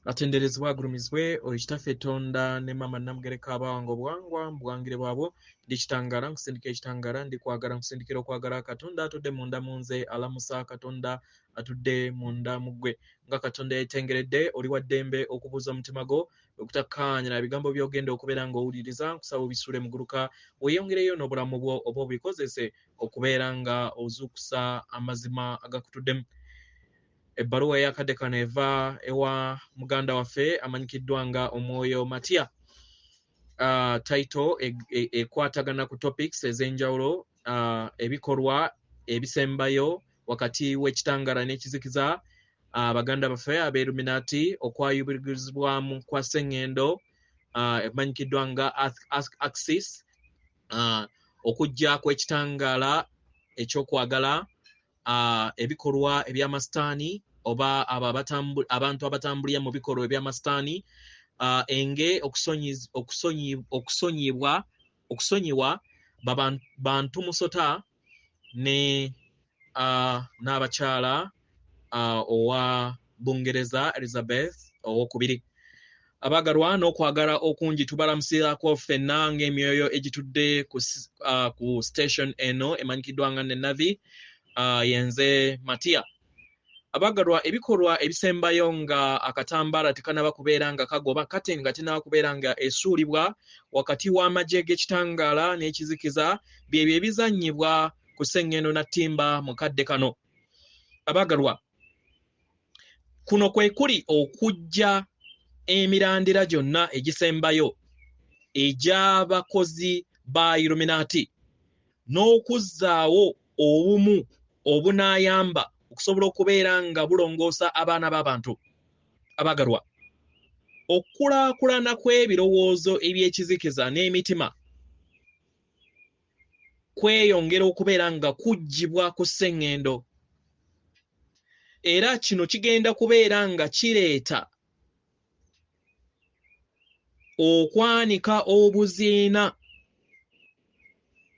Atenderezebwa agulumizibwe oyo Kitaffe Tonda ne Maama Namugereka abawanga obuwangwa mu buwangire bwabwo. Ndi kitangaala nkusindika ekitangaala, ndi kwagala nkusindikira okwagala. Katonda atudde munda mu nze alamusa Katonda atudde munda mu ggwe. Nga Katonda yeetengeredde, oli wa ddembe okubuuza omutima gwo okutakkaanya na bigambo by'ogenda okubeera ng'owuliriza. Nkusaba obisuule muguluka weeyongereyo n'obulamu bwo oba obikozese okubeera nga ozuukusa amazima agakutuddemu. Ebbaluwa ey'akadde kano eva ewa muganda waffe amanyikiddwa nga Omwoyo Matiya. Title ekwatagana ku topics ez'enjawulo, ebikolwa ebisembayo wakati w'ekitangaala n'ekizikiza, baganda baffe ab'Illuminati, okwayubirizibwamu kwa Sseŋŋendo emanyikiddwa nga Earth Axis, okujja kw'ekitangaala ekyokwagala, ebikolwa eby'amasitaani oba abo abantu abatambulira mu bikolwa eby'amasitaani, enge okusonyiwa bantu musota ne n'abakyala owa Bungereza Elizabeth owokubiri. Abaagalwa n'okwagala okungi tubalamusiirako ffenna ng'emyoyo egitudde ku station eno emanyikiddwa nga Nenavi, yenze Matiya. Abaagalwa, ebikolwa ebisembayo nga akatambaala tekanaba kubeera nga kagoba kate nga tenaba kubeera nga esuulibwa wakati w'amagye g'ekitangaala n'ekizikiza byebyo ebizannyibwa ku Sseŋŋendo na Ttimba mu kadde kano. Abaagalwa, kuno kwe kuli okujja emirandira gyonna egisembayo egy'abakozi ba Illuminati n'okuzzaawo obumu obunaayamba okusobola okubeera nga bulongoosa abaana b'abantu. Abaagalwa, okukulaakulana kw'ebirowoozo eby'ekizikiza n'emitima kweyongera okubeera nga kuggyibwa ku Sseŋŋendo, era kino kigenda kubeera nga kireeta okwanika obuziina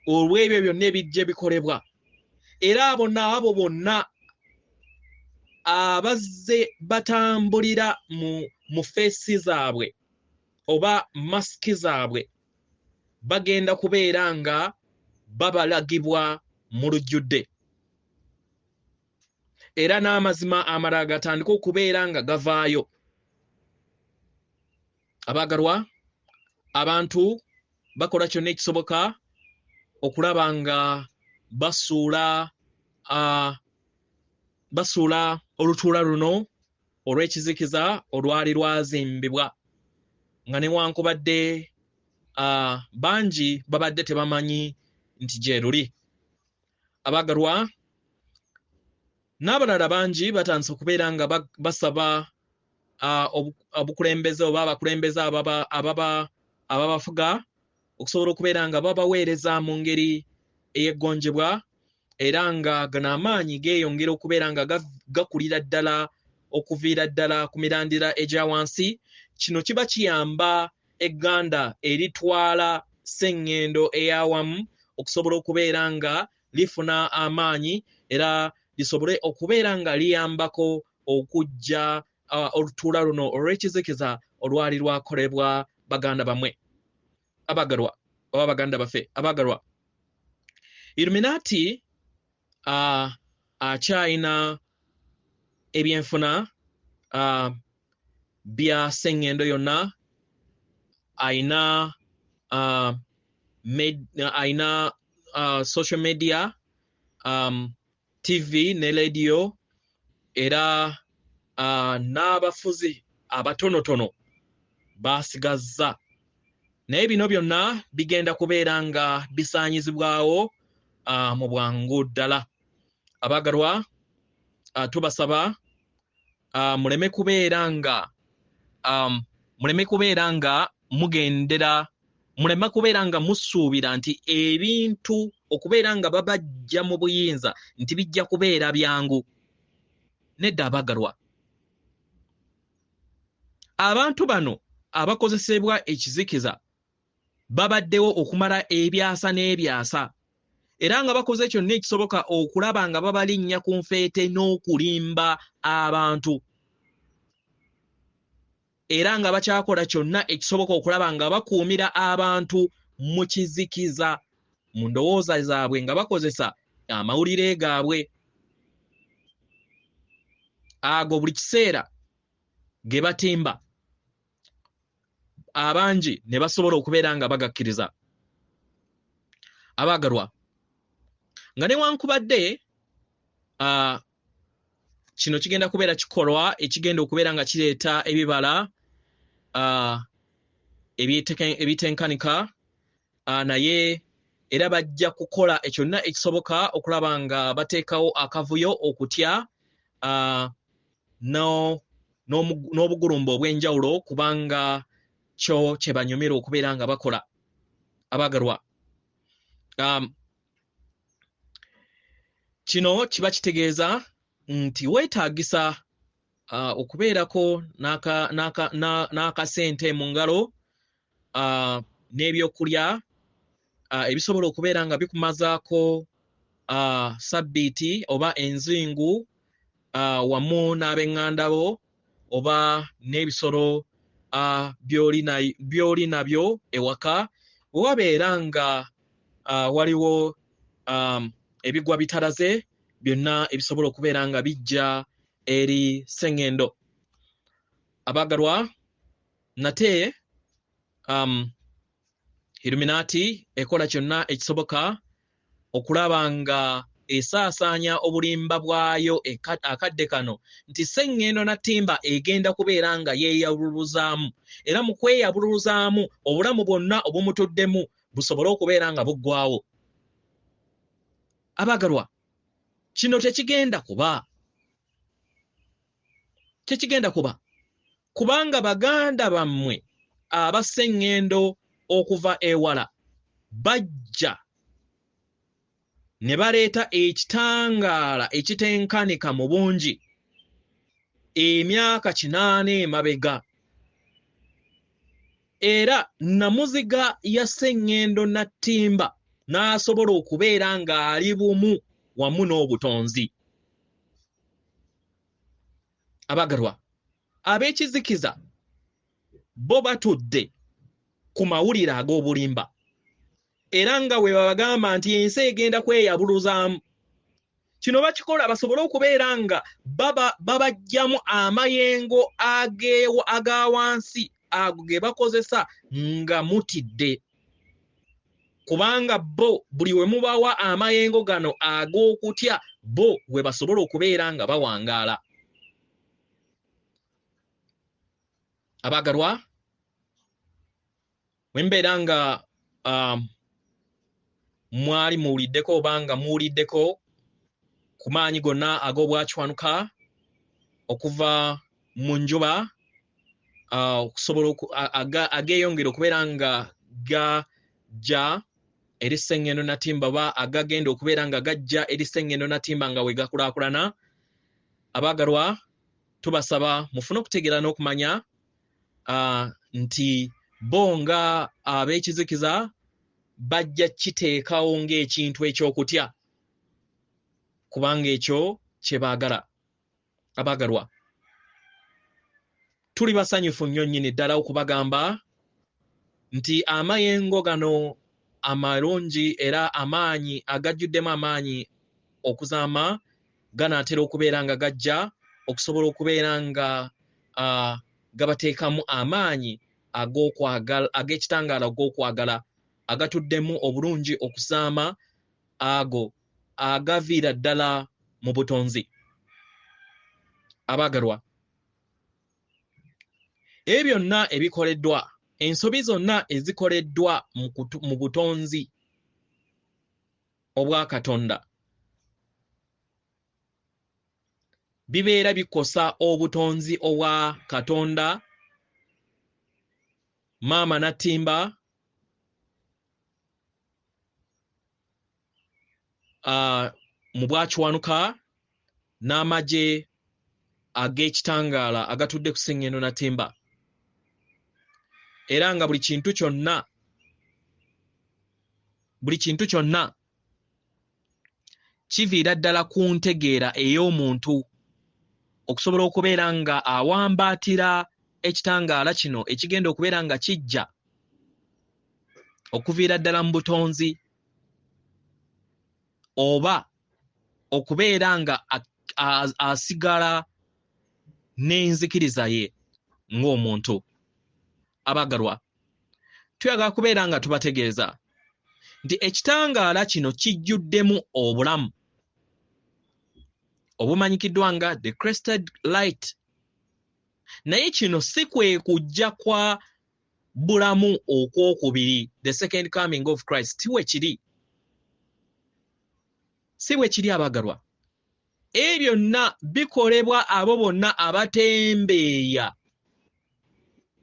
olw'ebyo byonna ebijja bikolebwa. Era abo n'abo bonna abazze batambulira mu feesi zaabwe oba masiki zaabwe bagenda kubeera nga babalagibwa mu lujjudde, era n'amazima amalala gatandika okubeera nga gavaayo. Abaagalwa, abantu bakola kyonna ekisoboka okulaba nga basuula olutuula luno olw'ekizikiza olwali lwazimbibwa, nga newankubadde bangi babadde tebamanyi nti gye luli. Abaagalwa, n'abalala bangi batandise okubeera nga basaba obukulembeze oba abakulembeze ababafuga okusobola okubeera nga babaweereza mu ngeri ey'eggonjebwa, era nga gano amaanyi geeyongera okubeera nga gakulira ddala okuviira ddala ku mirandira egya wansi. Kino kiba kiyamba egganda eritwala Sseŋŋendo ey'awamu okusobola okubeera nga lifuna amaanyi era lisobole okubeera nga liyambako okuggya olutuula luno olw'ekizikiza olwali lwakolebwa baganda bammwe abaagalwa oba baganda baffe abaagalwa. Illuminati akyayina ebyenfuna bya Sseŋŋendo yonna, ayina social media, TV ne radio, era n'abafuzi abatonotono basigazza. Naye bino byonna bigenda kubeera nga bisaanyizibwawo mu bwangu ddala. Abaagalwa, tubasaba muleme kubeera nga mugendera, muleme kubeera nga musuubira nti ebintu okubeera nga babajja mu buyinza nti bijja kubeera byangu. Nedda abaagalwa, abantu bano abakozesebwa ekizikiza babaddewo okumala ebyasa n'ebyasa, era nga bakoze kyonna ekisoboka okulaba nga babalinnya ku nfeete n'okulimba abantu. Era nga bakyakola kyonna ekisoboka okulaba nga bakuumira abantu mu kizikiza mu ndowooza zaabwe, nga bakozesa amawulire gaabwe ago buli kiseera ge batimba, abangi ne basobola okubeera nga bagakkiriza. Abaagalwa, nga newankubadde kino kigenda kubeera kikolwa ekigenda okubeera nga kireeta ebibala ebitenkanika, naye era bajja kukola ekyonna ekisoboka okulaba nga bateekawo akavuyo, okutya n'obugulumbo obw'enjawulo, kubanga kyo kye banyumira okubeera nga bakola. Abaagalwa, kino kiba kitegeeza nti weetaagisa okubeerako n'akasente mu ngalo n'ebyokulya ebisobola okubeera nga bikumazaako sabbiiti oba enzingu, wamu n'ab'eŋŋanda bo oba n'ebisolo by'oli nabyo ewaka, bwe wabeera nga waliwo ebigwa bitalaze byonna ebisobola okubeera nga bijja eri Sseŋŋendo. Abaagalwa, nate Illuminati ekola kyonna ekisoboka okulaba nga esaasaanya obulimba bwayo akadde kano nti Sseŋŋendo Natimba egenda kubeera nga yeeyabuluzaamu, era mu kweyabuluzaamu obulamu bwonna obumutuddemu busobole okubeera nga buggwawo. Abaagalwa, kino tekigenda kuba, tekigenda kuba, kubanga baganda bammwe abasseŋŋendo okuva ewala bajja ne baleeta ekitangaala ekitenkanika mu bungi emyaka 8 emabega, era namuziga ya Sseŋŋendo Natimba n'asobola okubeera ng'ali bumu wamu n'obutonzi. Abaagalwa, ab'ekizikiza bo batudde ku mawulire ag'obulimba, era nga bwe babagamba nti ensi egenda kweyabuluzaamu, kino bakikola basobole okubeera nga babaggyamu amayengo aga wansi ago ge bakozesa nga mutidde, kubanga bo buli we mubawa amayengo gano ag'okutya bo we basobola okubeera nga bawangaala. Abaagalwa, bwe mbeera nga mwali muwuliddeko oba nga muwuliddeko ku maanyi gonna ag'obwakiwanuka okuva mu njuba, okusobola ageeyongera okubeera nga gajja eri Sseŋŋendo Natimba oba agagenda okubeera nga gajja eri Sseŋŋendo Natimba nga we gakulaakulana. Abaagalwa, tubasaba mufune okutegeera n'okumanya nti bo nga ab'ekizikiza bajja kiteekawo ng'ekintu eky'okutya, kubanga ekyo kye baagala. Abaagalwa, tuli basanyufu nnyo nnyini ddala okubagamba nti amayengo gano amalungi era amaanyi agajjuddemu amaanyi okuzaama ganaatera okubeera nga gajja okusobola okubeera nga gabateekamu amaanyi ag'okwagala, ag'ekitangaala ag'okwagala, agatuddemu obulungi okuzaama ago agaviira ddala mu butonzi. Abaagalwa, ebyo byonna ebikoleddwa, ensobi zonna ezikoleddwa mu butonzi obwa Katonda bibeera bikosa obutonzi obwa Katonda Maama Natimba mu bwakiwanuka n'amagye ag'ekitangaala agatudde ku Sseŋŋendo Natimba, era nga buli kintu kyonna kiviira ddala ku ntegeera ey'omuntu okusobola okubeera nga awambaatira ekitangaala kino ekigenda okubeera nga kijja okuviira ddala mu butonzi, oba okubeera nga asigala n'enzikiriza ye ng'omuntu. Abagalwa, tuyagala kubeera nga tubategeeza nti ekitangaala kino kijjuddemu obulamu obumanyikiddwa nga the crested light. Naye kino si kwe kujja kwa bulamu okwokubiri, the second coming of Christ. Si bwe kiri, si bwe kiri abagalwa. Ebyo byonna bikolebwa abo bonna abatembeeya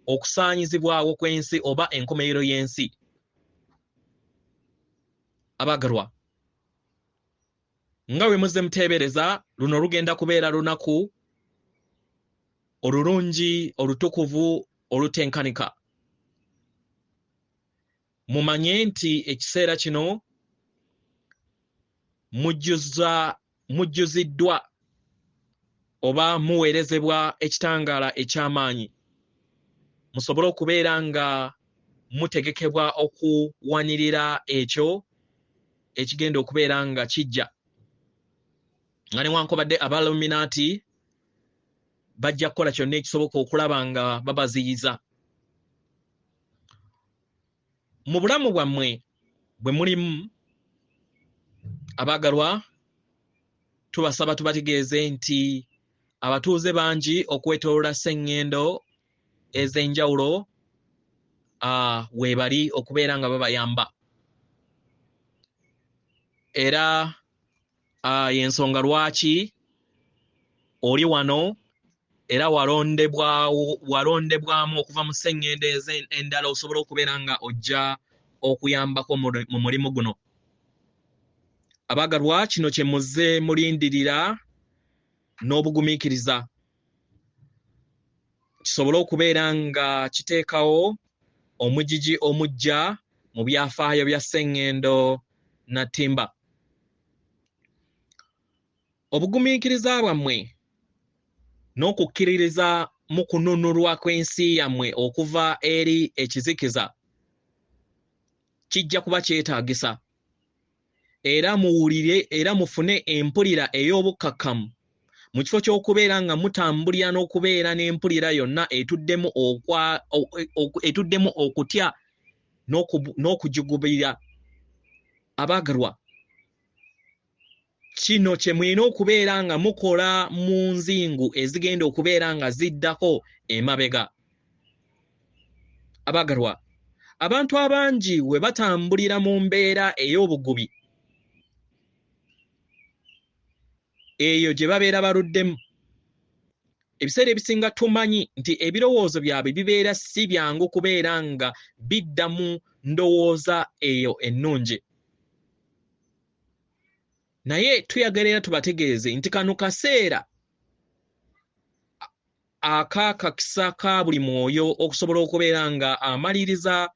okusaanyizibwawo kw'ensi oba enkomerero y'ensi. Abagalwa, nga bwe muzze muteebereza, luno lugenda kubeera lunaku olulungi, olutukuvu, olutenkanika. Mumanye nti ekiseera kino mujjuziddwa oba muweerezebwa ekitangaala eky'amaanyi, musobole okubeera nga mutegekebwa okuwanirira ekyo ekigenda okubeera nga kijja. Nga newankubadde Abaluminaati bajja kukola kyonna ekisoboka okulaba nga babaziyiza. Mu bulamu bwammwe bwe mulimu, abaagalwa, tubasaba tubategeeze nti abatuuze bangi okwetooloola sseŋŋendo ez'enjawulo weebali okubeera nga babayamba. Era y'ensonga lwaki oli wano era walondebwamu okuva mu sseŋŋendo endala osobola okubeera nga ojja okuyambako mu mulimu guno. Abaagalwa, kino kye muzze mulindirira n'obugumiikiriza kisobole okubeera nga kiteekawo omugigi omuggya mu byafaayo bya sseŋŋendo Natimba. Obugumiikiriza bwammwe n'okukkiririza mu kununulwa kw'ensi yammwe okuva eri ekizikiza kijja kuba kyetaagisa, era muwulire era mufune empulira ey'obukkakkamu mu kifo ky'okubeera nga mutambulira n'okubeera n'empulira yonna etuddemu okutya n'okujugubira. Abaagalwa, kino kye mulina okubeera nga mukola mu nzingu ezigenda okubeera nga ziddako emabega. Abaagalwa, abantu abangi we batambulira mu mbeera ey'obugubi eyo gye babeera baluddemu, ebiseera ebisinga tumanyi nti ebirowoozo byabwe bibeera si byangu kubeera nga bidda mu ndowooza eyo ennungi. Naye tuyagala era tubategeeze nti kano kaseera ak'akakisa ka buli mwoyo okusobola okubeera nga amaliriza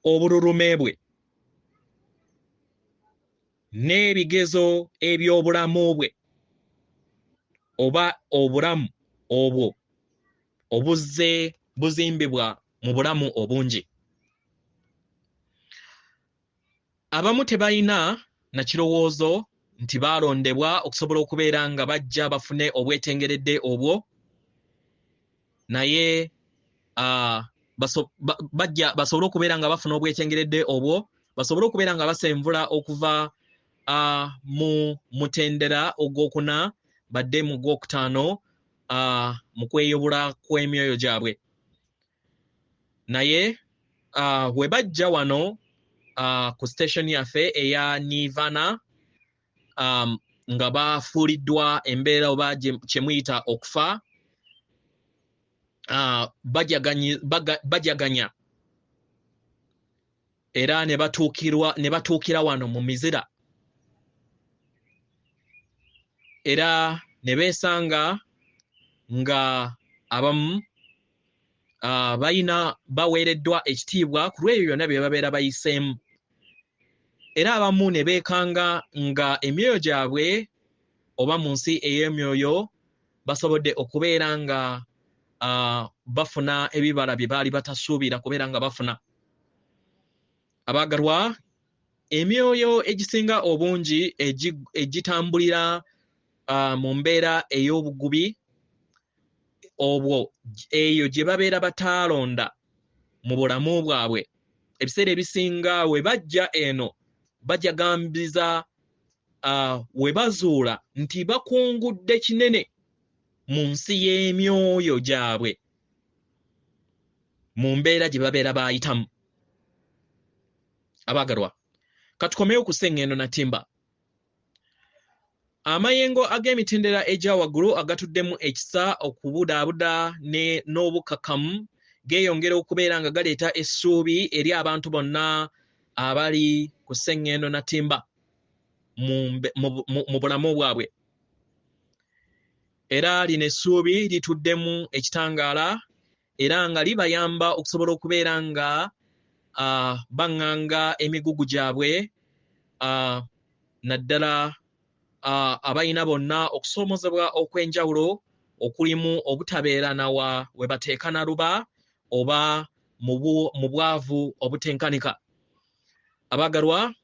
obululume bwe n'ebigezo eby'obulamu bwe oba obulamu obwo obuzze buzimbibwa mu bulamu obungi. Abamu tebalina na kirowoozo nti baalondebwa okusobola okubeera nga bajja bafune obwetengeredde obwo, naye bajja basobole okubeera nga bafuna obwetengeredde obwo, basobole okubeera nga basenvula okuva mu mutendera ogwokuna badde mu gwokutaano mu kweyubula kw'emyoyo gyabwe. Naye we bajja wano ku station yaffe eya Nirvana, nga bafuuliddwa embeera oba kye muyita okufa, bajaganya era ne batuukira wano mu mizira, era ne beesanga nga abamu balina baweereddwa ekitiibwa ku lw'ebyo byonna bye babeera bayiseemu, era abamu ne beekanga nga emyoyo gyabwe oba mu nsi ey'emyoyo basobodde okubeera nga bafuna ebibala bye baali batasuubira kubeera nga bafuna. Abaagalwa, emyoyo egisinga obungi egitambulira mu mbeera ey'obugubi obwo eyo gye babeera bataalonda mu bulamu bwabwe, ebiseera ebisinga we bajja eno bajagambiza we bazuula nti bakungudde kinene mu nsi y'emyoyo gyabwe mu mbeera gye babeera baayitamu. Abaagalwa, katukomewo ku Sseŋŋendo Natimba. Amayengo ag'emitendera egya waggulu agatuddemu ekisa, okubudaabuda n'obukakamu geeyongera okubeera nga galeeta essuubi eri abantu bonna abali ku Sseŋŋendo Natimba mu bulamu bwabwe. Era lino essuubi lituddemu ekitangaala era nga libayamba okusobola okubeera nga baŋŋanga emigugu gyabwe, naddala abalina bonna okusoomozebwa okw'enjawulo okulimu obutabeera nawa we bateeka na luba oba mu bwavu obutenkanika. Abaagalwa,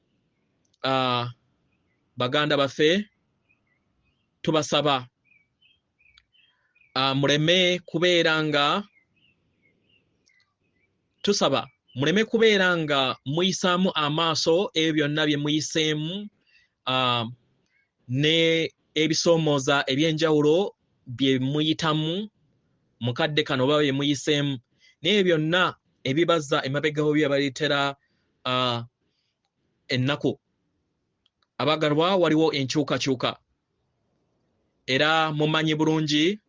baganda baffe, tubasaba muleme kubeera nga tusaba muleme kubeera nga muyisaamu amaaso ebyo byonna bye muyiseemu ne ebisoomooza ebyenjawulo bye muyitamu mu kadde kano oba bye muyiseemu, naye byonna ebibazza emabega bwe byabaleetera ennaku. Abaagalwa, waliwo enkyukakyuka era mumanyi bulungi,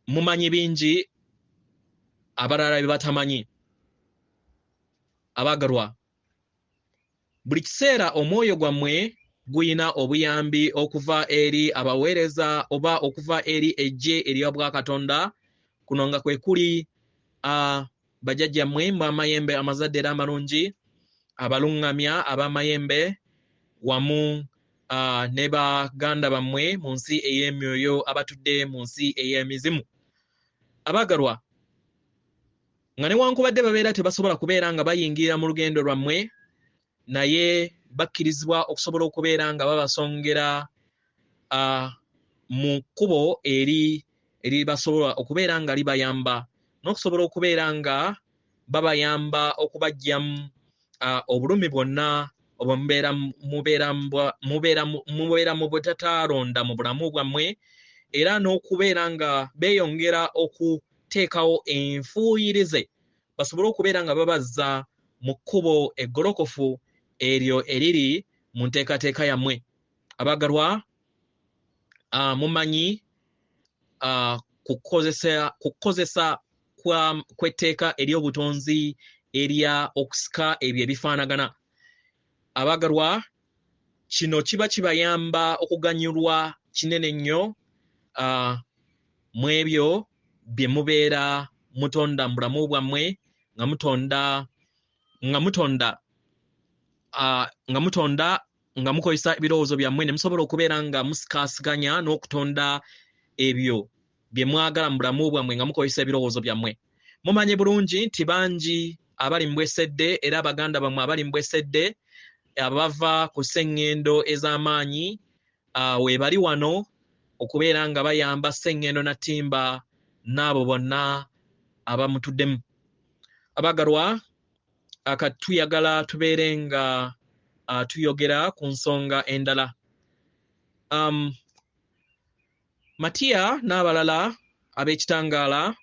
mumanyi bingi abalala bye batamanyi. Abaagalwa, buli kiseera omwoyo gwammwe guyina obuyambi okuva eri abaweereza oba okuva eri eggye ery'Obwakatonda. Kuno nga kwe kuli bajjajjammwe b'amayembe amazadde era amalungi, abaluŋŋamya ab'amayembe wamu ne baganda bammwe mu nsi ey'emyoyo abatudde mu nsi ey'emizimu. Abaagalwa, nga newankubadde babeera tebasobola kubeera nga bayingirira mu lugendo lwammwe, naye bakkirizibwa okusobola okubeera nga babasongera mu kkubo eri eribasobola okubeera nga libayamba n'okusobola okubeera nga babayamba okubaggyamu obulumi bwonna obwo mubeera mu butataalonda mu bulamu bwammwe, era n'okubeera nga beeyongera okuteekawo enfuuyirize basobole okubeera nga babazza mu kkubo eggolokofu eryo eriri mu nteekateeka yammwe. Abaagalwa, mumanyi kukozesa kw'etteeka ery'obutonzi erya okusika ebyo ebifaanagana. Abaagalwa, kino kiba kibayamba okuganyulwa kinene nnyo mu ebyo bye mubeera mutonda mu bulamu bwammwe, nga mutonda nga mukozesa ebirowoozo byammwe ne musobola okubeera nga musikaasiganya n'okutonda ebyo bye mwagala mu bulamu bwammwe nga mukozesa ebirowoozo byammwe. Mumanye bulungi nti bangi abali mu bwesedde era baganda bammwe abali mu bwesedde abava ku sseŋŋendo ez'amaanyi we bali wano okubeera nga bayamba Sseŋŋendo Natimba n'abo bonna abamutuddemu. Abaagalwa, akatuyagala tubeere nga tuyogera ku nsonga endala. Matiya n'abalala ab'ekitangaala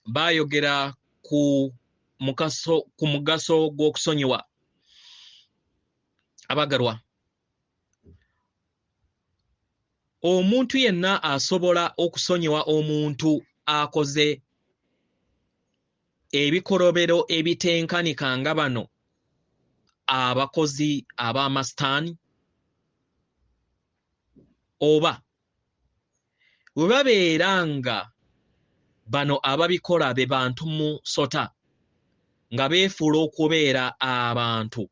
baayogera ku mugaso gw'okusonyiwa. Abaagalwa, omuntu yenna asobola okusonyiwa omuntu akoze ebikolobero ebitenkanika nga bano abakozi ab'amasitaani, oba bwe babeera nga bano ababikola be bantu mu sota nga beefuula okubeera abantu,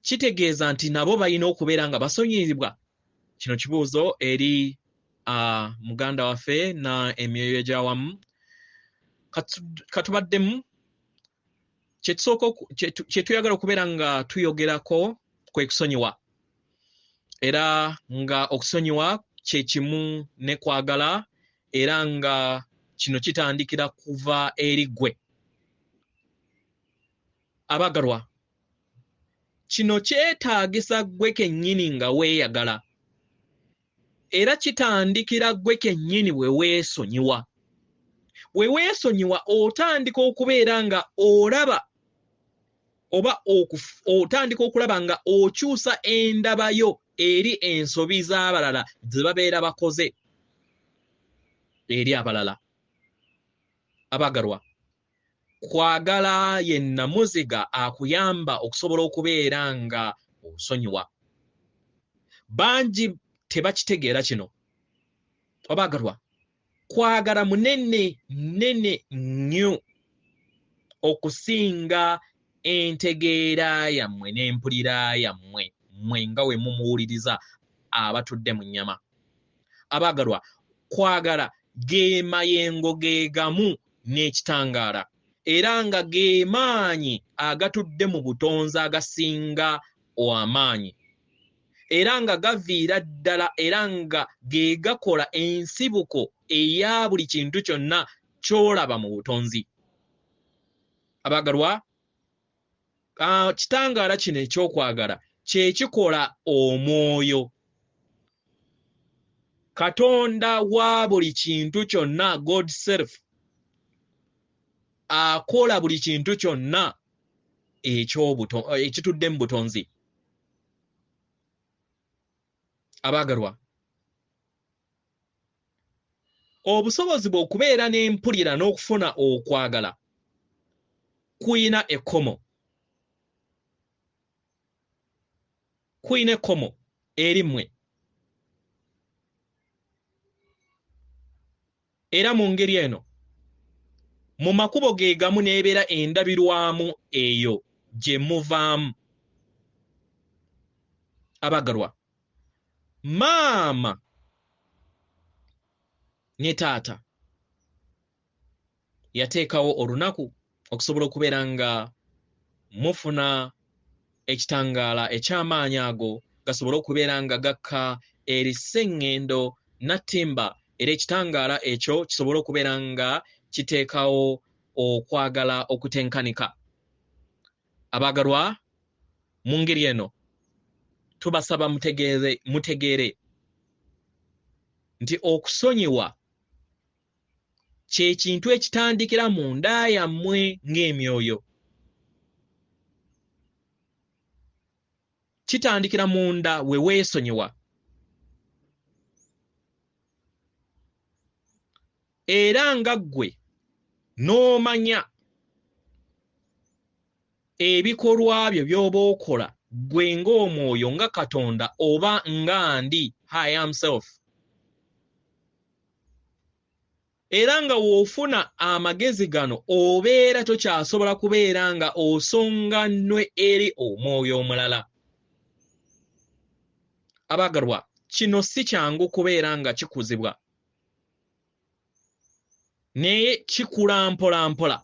kitegeeza nti nabo balina okubeera nga basonyiyibwa. Kino kibuuzo eri Muganda waffe na emyoyo egy'awamu katubaddemu kye tuyagala okubeera nga tuyogerako kwe kusonyiwa, era nga okusonyiwa kye kimu ne kwagala, era nga kino kitandikira kuva eri ggwe. Abagalwa, kino kyetaagisa ggwe kennyini nga weeyagala, era kitandikira ggwe kennyini bwe weesonyiwa. Bwe weesonyiwa otandika okubeera nga olaba oba otandika okulaba nga okyusa endabayo eri ensobi z'abalala ze babeera bakoze eri abalala. Abagalwa, kwagala ye nnamuziga akuyamba okusobola okubeera nga osonyiwa. Bangi tebakitegeera kino. Abagalwa, kwagala munene nnene nnyo okusinga entegeera yammwe n'empulira yammwe mmwe nga we mumuwuliriza abatudde mu nnyama. Abagalwa, kwagala ge mayengo ge gamu n'ekitangaala, era nga ge maanyi agatudde mu butonzi agasinga amaanyi, era nga gaviira ddala, era nga ge gakola ensibuko eya buli kintu kyonna ky'olaba mu butonzi. Abagalwa, kitangaala kino ekyokwagala kye kikola omwoyo. Katonda wa buli kintu kyonna, God self, akola buli kintu kyonna ekitudde mu butonzi. Abagalwa, obusobozi bw'okubeera n'empulira n'okufuna okwagala kuyina ekkomo. Kuyina ekkomo eri mmwe. Era mu ngeri eno, mu makubo ge gamu n'ebeera endabirwamu eyo gye muvaamu. Abagalwa, maama ne taata yateekawo olunaku okusobola okubeera nga mufuna ekitangaala eky'amaanyi ago gasobole okubeera nga gakka eri sseŋŋendo nattimba, era ekitangaala ekyo kisobole okubeera nga kiteekawo okwagala okutenkanika. Abagalwa, mu ngeri eno tubasaba mutegeere nti okusonyiwa kye kintu ekitandikira munda yammwe ng'emyoyo. Kitandikira munda we weesonyiwa. Era nga ggwe n'omanya ebikolwa byo by'oba okola ggwe ng'omwoyo nga Katonda oba nga ndi I am self. Era nga w'ofuna amagezi gano obeera tokyasobola kubeera nga osonga nnwe eri omwoyo omulala. Abagalwa, kino si kyangu kubeera nga kikuzibwa, naye kikula mpola mpola.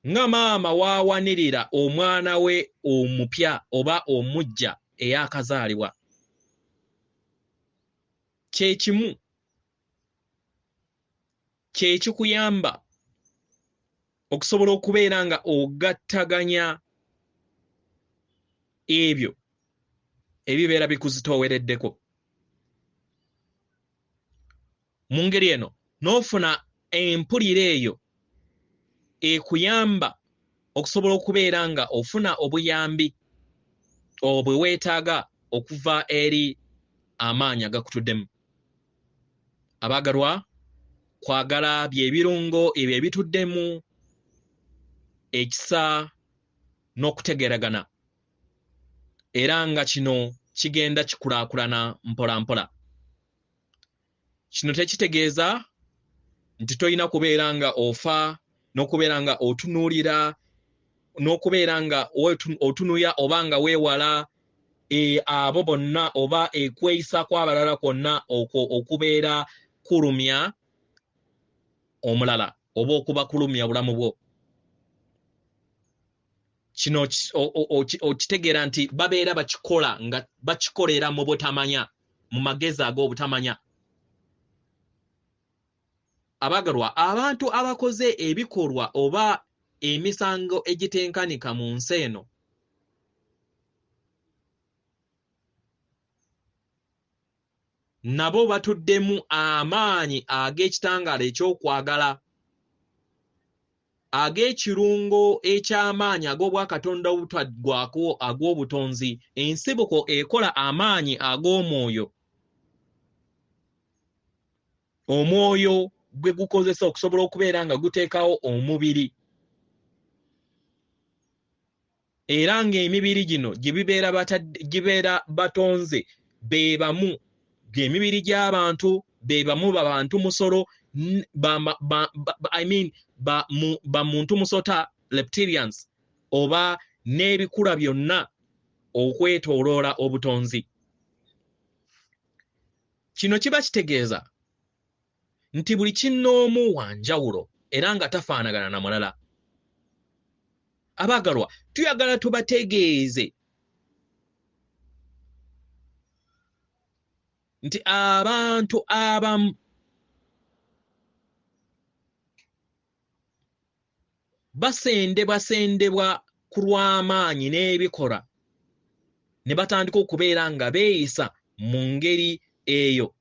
Nga maama waawanirira omwana we omupya oba omuggya eyakazaalibwa, kye kimu kye kikuyamba okusobola okubeera nga ogattaganya ebyo ebibeera bikuzitoowereddeko. Mu ngeri eno n'ofuna empulira eyo ekuyamba okusobola okubeera nga ofuna obuyambi obwe weetaaga okuva eri amaanyi agakutuddemu. Abagalwa, kwagala bye birungo ebyo ebituddemu ekisa n'okutegeeragana, era nga kino kigenda kikulaakulana mpola mpola. Kino tekitegeeza nti tolina kubeera nga ofa n'okubeera nga otunuulira n'okubeera nga otunuya oba nga weewala abo bonna oba ekweyisa kw'abalala kwonna okwo okubeera kulumya omulala oba okuba kulumya obulamu bwo. Kino okitegeera nti babeera bakikola nga bakikolera mu butamanya, mu magezi ag'obutamanya. Abagalwa, abantu abakoze ebikolwa oba emisango egitenkanika mu nsi eno nabo batuddemu amaanyi ag'ekitangaala eky'okwagala, ag'ekirungo eky'amaanyi ag'obwakatonda obutaggwaako ag'obutonzi, ensibuko ekola amaanyi ag'omwoyo. Omwoyo gwe gukozesa okusobola okubeera nga guteekawo omubiri, era ng'emibiri gino gye gibeera batonze be bamu, emibiri gy'abantu be bamu, babantu musolo, bamuntu musota, reptilians, oba n'ebikula byonna okwetooloola obutonzi. Kino kiba kitegeeza nti buli kinnoomu wa njawulo era nga tafaanagana na mulala. Abaagalwa, tuyagala tubategeeze nti abantu abamu basendebwasendebwa ku lw'amaanyi n'ebikola ne batandika okubeera nga beeyisa mu ngeri eyo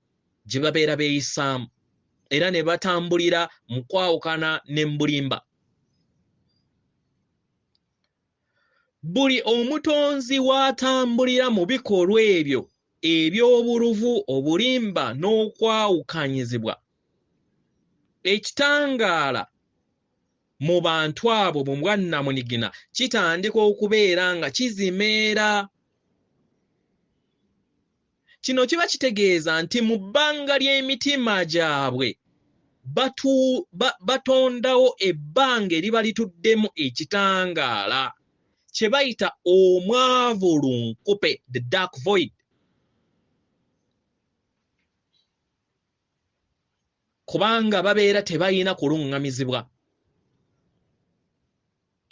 gye babeera beeyisaamu, era ne batambulira mu kwawukana ne mu bulimba. Buli omutonzi w'atambulira mu bikolwa ebyo eby'obuluvu, obulimba n'okwawukanyizibwa, ekitangaala mu bantu abo mu bwannamunigina kitandika okubeera nga kizimeera. Kino kiba kitegeeza nti mu bbanga ly'emitima gyabwe batondawo ebbanga eriba lituddemu ekitangaala kye bayita omwavulunkupe, the dark void. Kubanga babeera tebayina kuluŋŋamizibwa,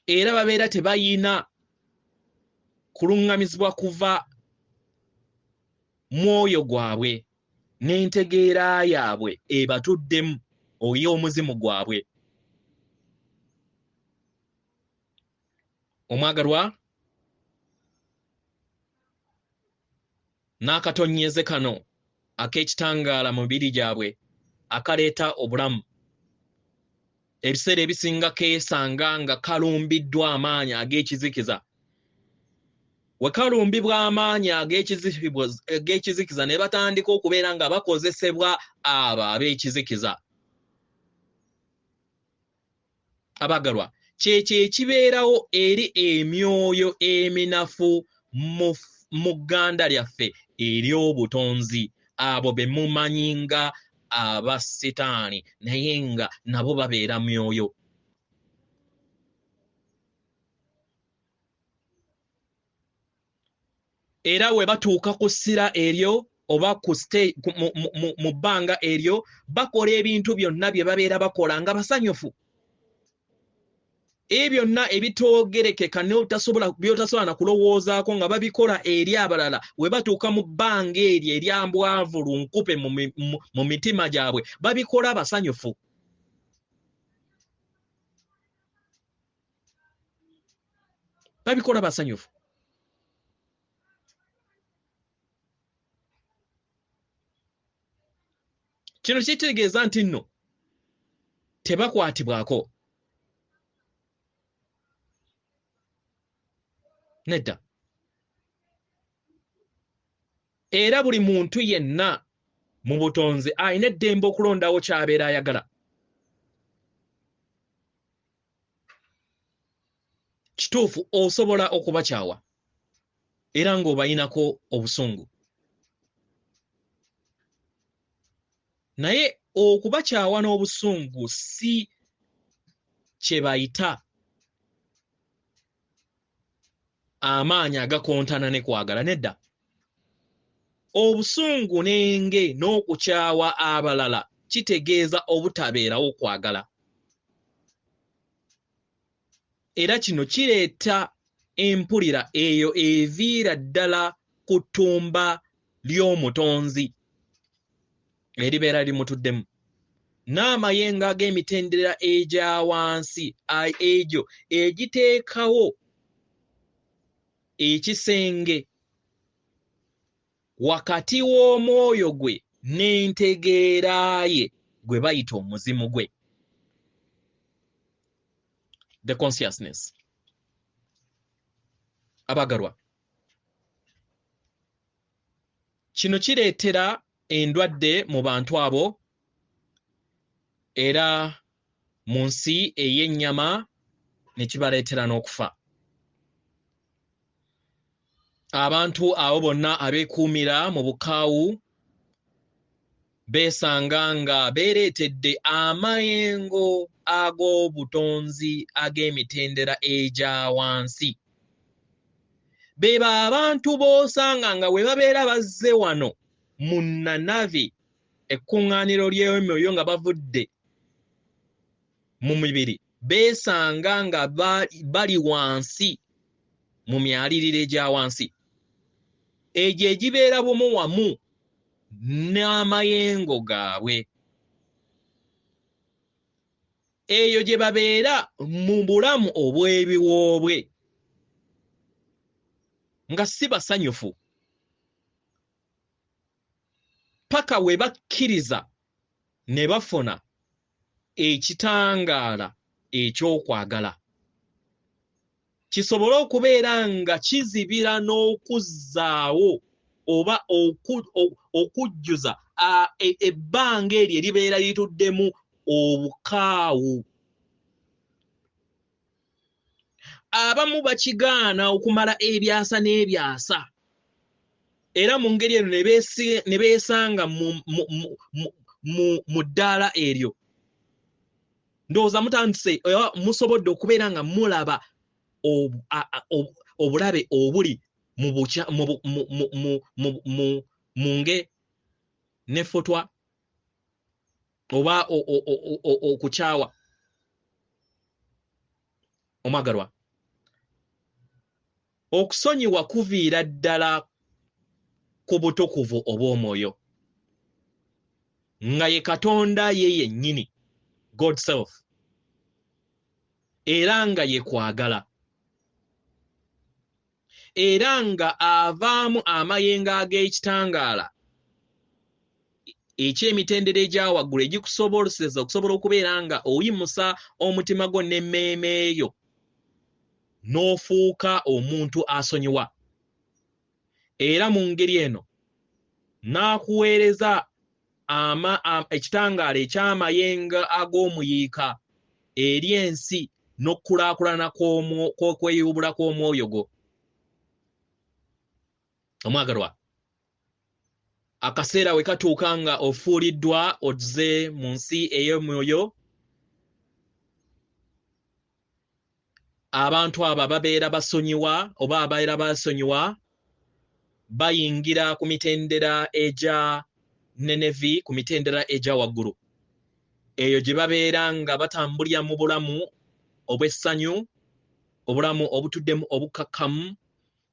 era babeera tebayina kuluŋŋamizibwa kuva mwoyo gwabwe n'entegeera yaabwe ebatuddemu ey'omuzimu gwabwe. Omwagalwa, n'akatonnyeze kano ak'ekitangaala mu mibiri gyabwe akaleeta obulamu, ebiseera ebisinga keesanga nga kalumbiddwa amaanyi ag'ekizikiza. We kalumbibwa amaanyi ag'ekizikiza ne batandika okubeera nga bakozesebwa abo ab'ekizikiza. Abagalwa, kyekyo ekibeerawo eri emyoyo eminafu mu gganda lyaffe ery'obutonzi, abo be mumanyi nga abasitaani, naye nga nabo babeera myoyo. Era we batuuka ku ssira eryo oba mu bbanga eryo, bakola ebintu byonna bye babeera bakola nga basanyufu. Ebyo byonna ebitoogerekeka by'otasobola na kulowoozaako nga babikola eri abalala, we batuuka mu bbanga eryo eryambwavu lunkupe mu mitima gyabwe, babikola basanyufu. Babikola basanyufu. Kino kitegeeza nti nno tebakwatibwako. Nedda. Era buli muntu yenna mu butonzi alina eddembe okulondawo ky'abeera ayagala. Kituufu osobola okubakyawa era ng'obayinako obusungu, naye okubakyawa n'obusungu si kye bayita amaanyi agakontana ne kwagala. Nedda. Obusungu n'enge n'okukyawa abalala kitegeeza obutabeerawo kwagala. Era kino kireeta empulira eyo eviira ddala ku ttumba ly'omutonzi eribeera limutuddemu n'amayengo ag'emitendera egya wansi egyo egiteekawo ekisenge wakati w'omwoyo gwe n'entegeera ye gwe bayita omuzimu gwe, the consciousness. Abagalwa, kino kireetera endwadde mu bantu abo era mu nsi ey'ennyama ne kibaleetera n'okufa. Abantu abo bonna abeekuumira mu bukaawu beesanga nga beereetedde amayengo ag'obutonzi ag'emitendera egya wansi. Beba abantu b'osanga nga we babeera bazze wano mu Nanavi, ekkuŋŋaaniro ly'emyoyo nga bavudde mu mibiri, beesanga nga bali wansi mu myaliriro egya wansi egyo egibeera bumu wamu n'amayengo gaabwe. Eyo gye babeera mu bulamu obw'ebiwoobwe nga si basanyufu paka we bakkiriza ne bafuna ekitangaala eky'okwagala kisobole okubeera nga kizibira n'okuzzaawo oba okujjuza ebbanga eryo eribeera lituddemu obukaawu. Abamu bakigaana okumala ebyasa n'ebyasa era mu ngeri eno ne beesanga mu ddaala eryo. Ndowooza mutandise musobodde okubeera nga mulaba obulabe obuli mu nge n'effutwa oba okukyawa. Omwagalwa, okusonyiwa kuviira ddala ku butukuvu obw'omwoyo nga ye Katonda ye yennyini, God self, era nga ye kwagala, era nga avaamu amayengo ag'ekitangaala eky'emitendera egya waggulu egikusoboleseza okusobola okubeera nga oyimusa omutima gwo n'emmeeme yo n'ofuuka omuntu asonyiwa. Era mu ngeri eno n'akuweereza ekitangaala eky'amayengo ag'omuyiika eri ensi n'okukulaakulana kw'okweyubula kw'omwoyo gwo. Omwagalwa, akaseera we katuuka nga ofuuliddwa ozze mu nsi ey'omwoyo, abantu abo ababeera basonyiwa oba ababeera basonyiwa bayingira ku mitendera egya Nenevi, ku mitendera egya waggulu eyo gye babeera nga batambulira mu bulamu obw'essanyu, obulamu obutuddemu obukkakkamu,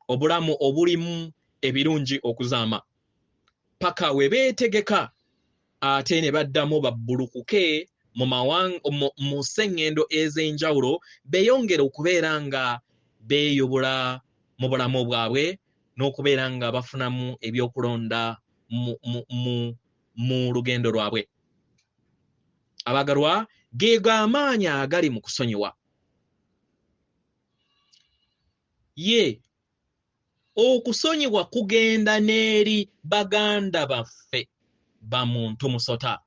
obulamu obulimu ebirungi okuzaama, paka we beetegeka ate ne baddamu babbulukuke mu sseŋŋendo ez'enjawulo, beeyongere okubeera nga beeyubula mu bulamu bwabwe n'okubeera nga bafunamu ebyokulonda mu lugendo lwabwe. Abagalwa, geego amaanyi agali mu kusonyiwa. Ye okusonyiwa kugenda n'eri baganda baffe ba muntu musota,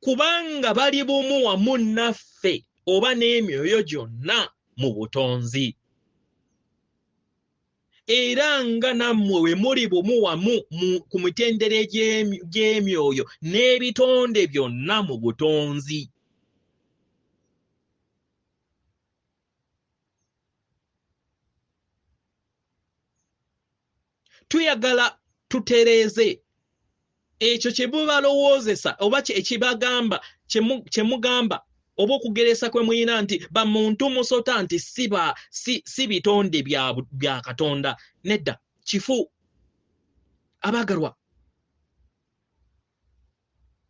kubanga bali bumu wamu naffe oba n'emyoyo gyonna mu butonzi, era nga nammwe we muli bumu wamu ku mitendera gy'emyoyo n'ebitonde byonna mu butonzi. Tuyagala tutereeze ekyo kye mubalowoozesa oba ekibagamba kye mugamba oba okugeresa kwe muyina nti bamuntu musota nti si bitonde bya Katonda. Nedda, kifu. Abaagalwa,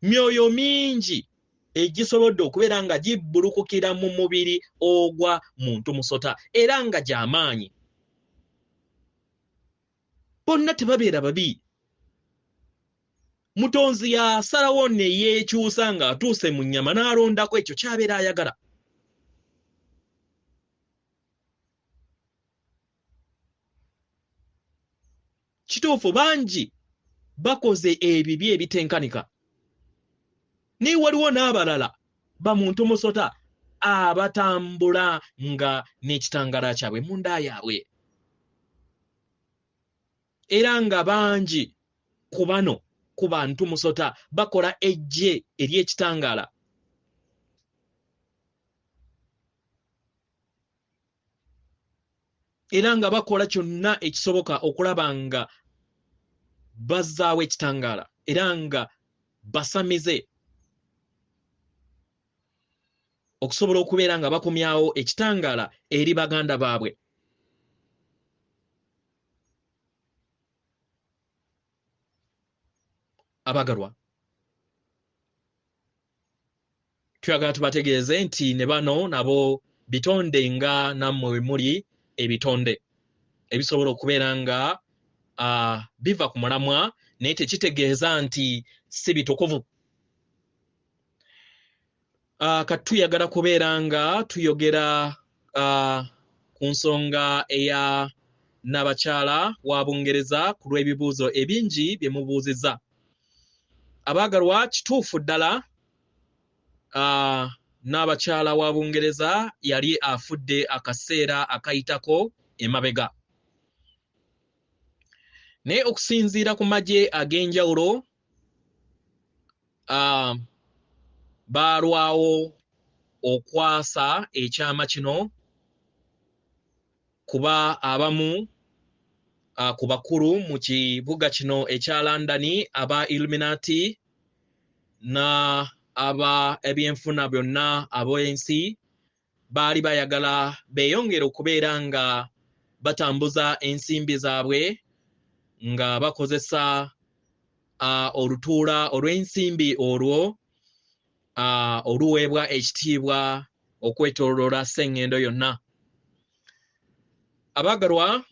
myoyo mingi egisobodde okubeera nga gibbulukukira mu mubiri ogwa muntu musota era nga gy'amaanyi. Bonna tebabeera babi. Mutonzi yasalawo ne yeekyusa ng'atuuse mu nnyama n'alondako ekyo ky'abeera ayagala. Kituufu bangi bakoze ebibi ebitenkanika, naye waliwo n'abalala bamuntu musota abatambula nga n'ekitangaala kyabwe munda yaabwe, era nga bangi ku bano ku bantu musota bakola eggye ery'ekitangaala. Era nga bakola kyonna ekisoboka okulaba nga bazzaawo ekitangaala era nga basamize okusobola okubeera nga bakomyawo ekitangaala eri baganda baabwe. Abagalwa, tuyagala tubategeeze nti ne bano nabo bitonde nga nammwe bwe muli ebitonde ebisobola okubeera nga biva ku mulamwa, naye tekitegeeza nti si bitukuvu. Kati tuyagala kubeera nga tuyogera ku nsonga eya Nnabakyala wa Bungereza ku lw'ebibuuzo ebingi bye mubuuzizza. Abaagalwa, kituufu ddala Nnabakyala wa Bungereza yali afudde akaseera akayitako emabega, naye okusinziira ku magye ag'enjawulo baalwawo okwasa ekyama kino kuba abamu ku bakulu mu kibuga kino ekya London aba Illuminati na aba ebyenfuna byonna ab'ensi baali bayagala beeyongere okubeera nga batambuza ensimbi zaabwe nga bakozesa olutuula olw'ensimbi olwo oluweebwa ekitiibwa okwetooloola ssengendo yonna. Abaagalwa,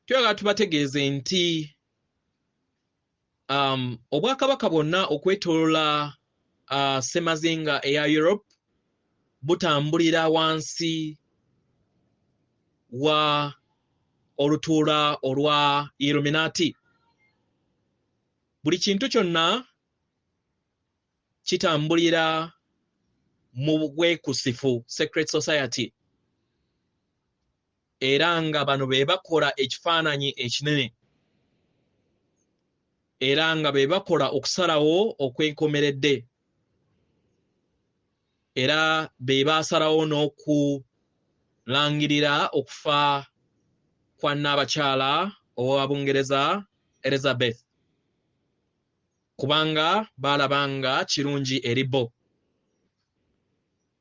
twagala tubategeeze nti obwakabaka bwonna okwetooloola ssemazinga eya Europe butambulira wansi wa olutuula olwa Illuminati. Buli kintu kyonna kitambulira mu bwekusifu, secret society, era nga bano be bakola ekifaananyi ekinene era nga be bakola okusalawo okwenkomeredde, era be baasalawo n'okulangirira okufa kwa Nnabakyala owa Bungereza Elizabeth, kubanga baalaba nga kirungi eri bo.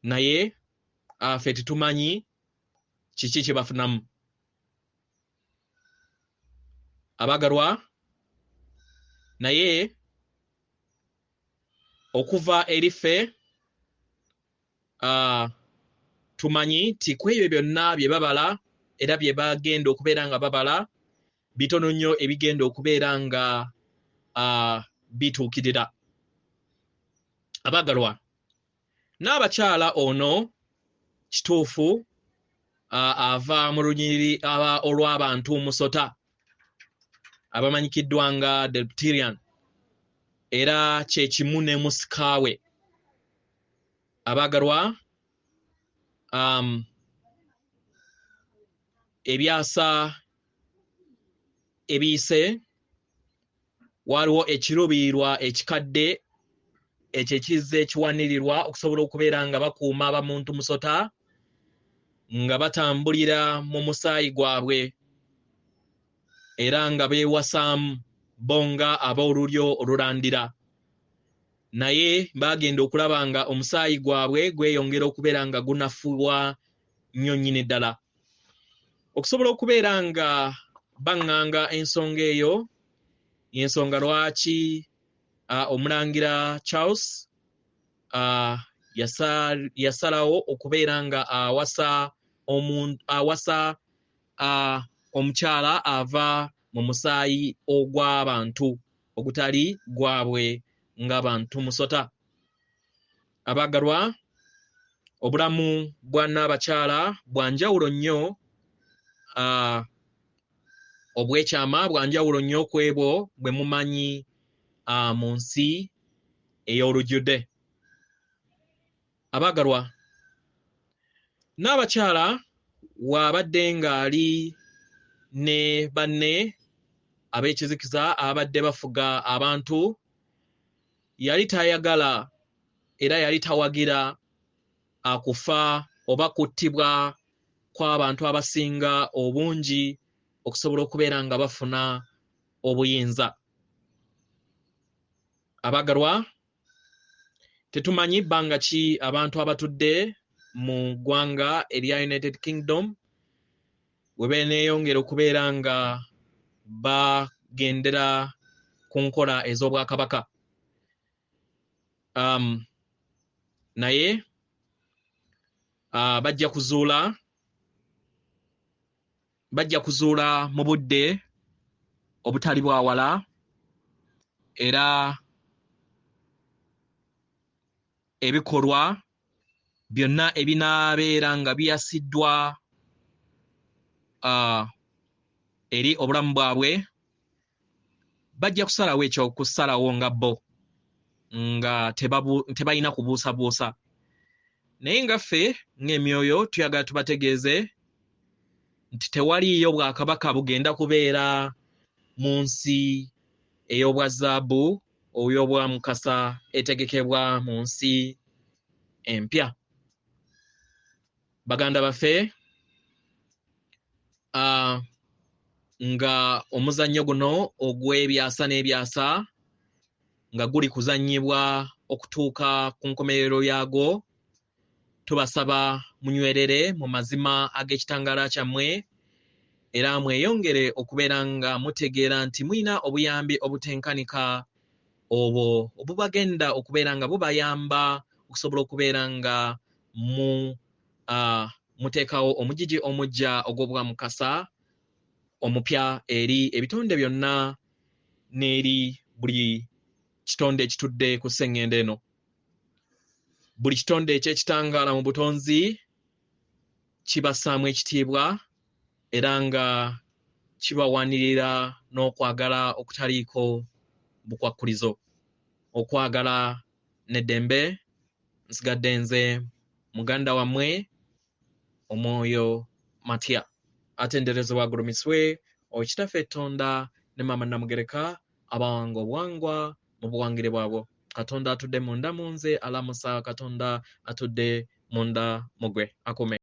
Naye ffe tetumanyi kiki kye bafunamu. Abaagalwa, naye okuva eri ffe tumanyi nti ku ebyo byonna bye babala era bye bagenda okubeera nga babala bitono nnyo ebigenda okubeera nga bituukirira. Abaagalwa, n'abakyala ono kituufu ava mu lunyiriri olw'abantu musota abamanyikiddwa nga Reptilian, era kye kimu ne musikaawe. Abaagalwa, ebyasa ebiyise waliwo ekiruubirirwa ekikadde ekyo ekizze ekiwanirirwa okusobola okubeera nga bakuuma abamuntu musota nga batambulira mu musaayi gwabwe. era nga beewasaamu bo nga ab'olulyo olulandira. Naye baagenda okulaba nga omusaayi gwabwe gweyongera okubeera nga gunafuwa nnyo nnyini ddala. Okusobola okubeera nga baŋŋanga ensonga eyo, y'ensonga lwaki Omulangira Charles yasalawo okubeera nga awasa omukyala ava mu musaayi ogw'abantu ogutali gwabwe nga bantu musota. Abaagalwa, obulamu bwa Nnaabakyala bwa njawulo nnyo, obw'ekyama bwa njawulo nnyo ku ebwo bwe mumanyi mu nsi ey'olujjudde. Abaagalwa, Nnaabakyala w'abadde ng'ali ne banne ab'ekizikiza ababadde bafuga abantu, yali tayagala era yali tawagira kufa oba kuttibwa kw'abantu abasinga obungi okusobola okubeera nga bafuna obuyinza. Abaagalwa, tetumanyi bbanga ki abantu abatudde mu ggwanga erya United Kingdom we beneeyongera okubeera nga bagendera ku nkola ez'obwakabaka. Naye bajja kuzuula mu budde obutali bwa wala, era ebikolwa byonna ebinaabeera nga biyasiddwa eri obulamu bwabwe, bajja kusalawo ekyokusalawo nga bo nga tebalina kubuusabuusa. Naye nga ffe ng'emyoyo tuyagala tubategeeze nti tewaliiyo bwakabaka bugenda kubeera mu nsi ey'obwa zaabu oy'obwa mukasa etegekebwa mu nsi empya. Baganda baffe, nga omuzannyo guno ogw'ebyasa n'ebyasa nga guli kuzannyibwa okutuuka ku nkomerero yaagwo, tubasaba munywerere mu mazima ag'ekitangaala kyammwe era mweyongere okubeera nga mutegeera nti mulina obuyambi obutenkanika obwo obubagenda okubeera nga bubayamba okusobola okubeera nga muteekawo omugigi omuggya ogw'obwamukasa omupya eri ebitonde byonna n'eri buli kitonde ekitudde ku sseŋŋendo eno. Buli kitonde eky'ekitangaala mu butonzi kibassaamu ekitiibwa era nga kibawanirira n'okwagala okutaliiko bukwakkulizo. Okwagala n'eddembe, nsigadde nze muganda wammwe Omwoyo Matya. Atenderezebwa agulumisibwe Owekitaffe Ttonda ne Maama Namugereka abawanga obuwangwa mu buwangire bwabwo. Katonda atudde munda mu nze alamusa Katonda atudde munda mu gwe. Akume.